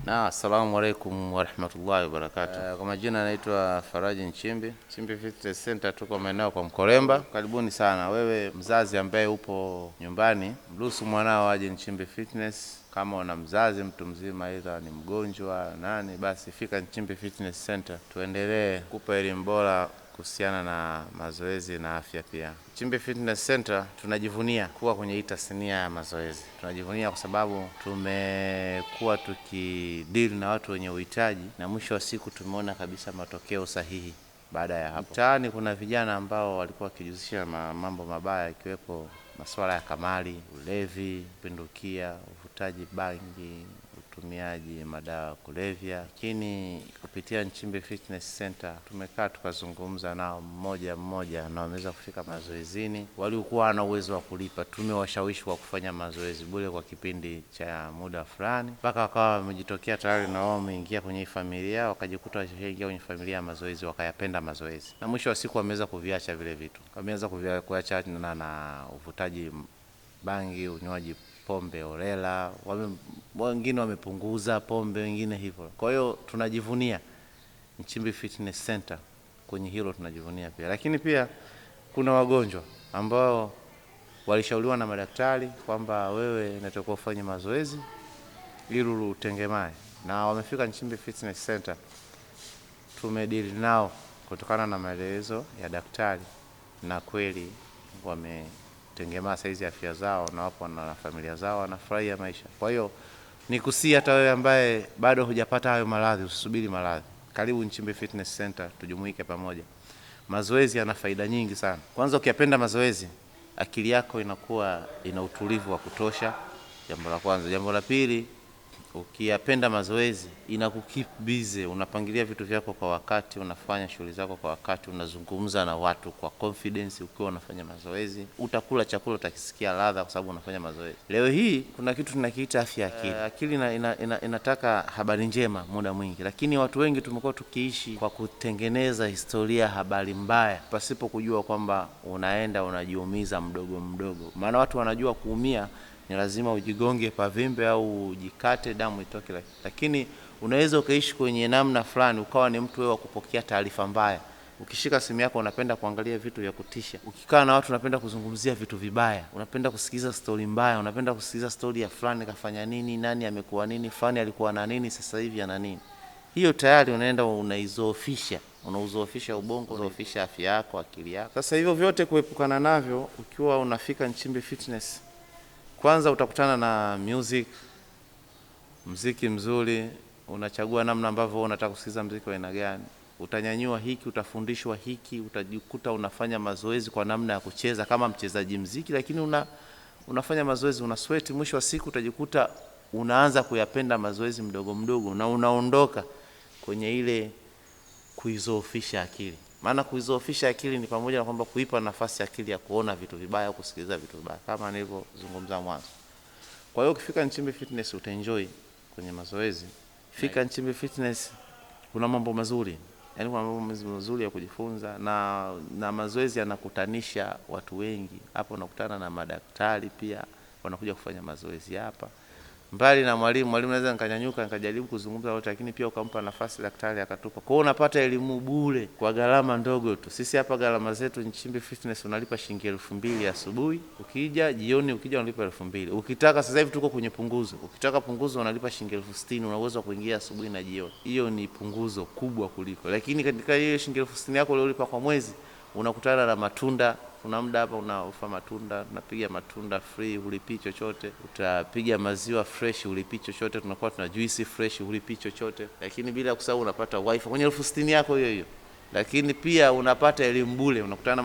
Na assalamu alaikum warahmatullahi wabarakatuh. Kwa majina naitwa Faraji Nchimbi, Nchimbi Fitness Center, tuko maeneo kwa Mkolemba. Karibuni sana. Wewe mzazi ambaye upo nyumbani, mruhusu mwanao aje Nchimbi Fitness. Kama una mzazi mtu mzima, aidha ni mgonjwa nani, basi fika Nchimbi Fitness Center, tuendelee kupa elimu bora kuhusiana na mazoezi na afya pia. Nchimbi Fitness Center tunajivunia kuwa kwenye hii tasnia ya mazoezi. Tunajivunia kwa sababu tumekuwa tukidili na watu wenye uhitaji na mwisho wa siku tumeona kabisa matokeo sahihi. Baada ya hapo, mtaani kuna vijana ambao walikuwa wakijihusisha na mambo mabaya ikiwepo masuala ya kamari, ulevi, kupindukia, uvutaji bangi, utumiaji madawa ya kulevya. Lakini kupitia Nchimbi Fitness Center tumekaa tukazungumza nao mmoja mmoja, na wameweza kufika mazoezini. Waliokuwa na uwezo wa kulipa tumewashawishi kwa kufanya mazoezi bure kwa kipindi cha muda fulani, mpaka wakawa wamejitokea tayari na wao wameingia kwenye familia, wakajikuta washaingia kwenye familia ya mazoezi, wakayapenda mazoezi, na mwisho wa siku wameweza kuviacha vile vitu, wameweza kuacha na uvutaji bangi, unywaji pombe holela, wengine wamepunguza pombe, wengine hivyo. Kwa hiyo tunajivunia Nchimbi Fitness Center kwenye hilo, tunajivunia pia. Lakini pia kuna wagonjwa ambao walishauriwa na madaktari kwamba wewe inatakiwa ufanye mazoezi ili utengemae, na wamefika Nchimbi Fitness Center, tumedili nao kutokana na maelezo ya daktari, na kweli wame tengemaa saizi afya zao na wapo na familia zao wanafurahia maisha. Kwa hiyo nikusihi hata wewe ambaye bado hujapata hayo maradhi, usisubiri maradhi. Karibu Nchimbi Fitness Center, tujumuike pamoja. Mazoezi yana faida nyingi sana. Kwanza ukiyapenda mazoezi, akili yako inakuwa ina utulivu wa kutosha, jambo la kwanza. Jambo la pili, ukiyapenda mazoezi inakukeep busy, unapangilia vitu vyako kwa wakati, unafanya shughuli zako kwa wakati, unazungumza na watu kwa confidence ukiwa unafanya mazoezi. Utakula chakula utakisikia ladha kwa sababu unafanya mazoezi. Leo hii kuna kitu tunakiita afya ya akili. Akili inataka habari njema muda mwingi, lakini watu wengi tumekuwa tukiishi kwa kutengeneza historia habari mbaya pasipo kujua kwamba unaenda unajiumiza mdogo mdogo. Maana watu wanajua kuumia ni lazima ujigonge pavimbe au ujikate damu itoke, lakini unaweza ukaishi kwenye namna fulani ukawa ni mtu wewe wa kupokea taarifa mbaya. Ukishika simu yako unapenda kuangalia vitu vya kutisha, ukikaa na watu unapenda kuzungumzia vitu vibaya, unapenda kusikiza stori mbaya, unapenda kusikiza stori ya fulani kafanya nini, nani amekuwa nini, fulani alikuwa na nini, sasa hivi ana nini. Hiyo tayari unaenda unaizoofisha, unauzoofisha ubongo, unazoofisha afya yako, akili yako. Sasa hivyo vyote kuepukana navyo ukiwa unafika Nchimbi Fitness, kwanza utakutana na music, mziki mzuri, unachagua namna ambavyo unataka kusikiza mziki wa aina gani. Utanyanyua hiki, utafundishwa hiki, utajikuta unafanya mazoezi kwa namna ya kucheza kama mchezaji mziki, lakini unafanya mazoezi, una sweat. Mwisho wa siku utajikuta unaanza kuyapenda mazoezi mdogo mdogo, na unaondoka kwenye ile kuizoofisha akili. Maana kuizoofisha akili ni pamoja na kwamba kuipa nafasi akili ya kuona vitu vibaya au kusikiliza vitu vibaya kama nilivyozungumza mwanzo. Kwa hiyo ukifika Nchimbi Fitness utaenjoy kwenye mazoezi. Fika Nchimbi Fitness kuna mambo mazuri. Yaani kuna mambo mazuri ya kujifunza na mazoezi yanakutanisha watu wengi. Hapo unakutana na madaktari pia wanakuja kufanya mazoezi hapa. Mbali na mwalimu naweza nikanyanyuka nikajaribu kuzungumza wote, lakini pia ukampa nafasi daktari akatupa. Kwa hiyo unapata elimu bure kwa gharama ndogo tu. Sisi hapa gharama zetu Nchimbi Fitness unalipa shilingi 2000 asubuhi, ukija jioni ukija unalipa 2000. Ukitaka sasa hivi tuko kwenye punguzo. Ukitaka punguzo unalipa shilingi 60,000, una uwezo wa kuingia asubuhi na jioni. Hiyo ni punguzo kubwa kuliko. Lakini katika hiyo shilingi 60,000 yako uliolipa kwa mwezi unakutana na matunda. Kuna muda hapa unaofa matunda, tunapiga matunda free, hulipi chochote. Utapiga maziwa fresh, hulipi chochote. Tunakuwa tuna juice fresh, hulipi chochote. Lakini bila kusahau unapata wifi kwenye 60,000 yako hiyo hiyo. Lakini pia unapata elimu bure, unakutana na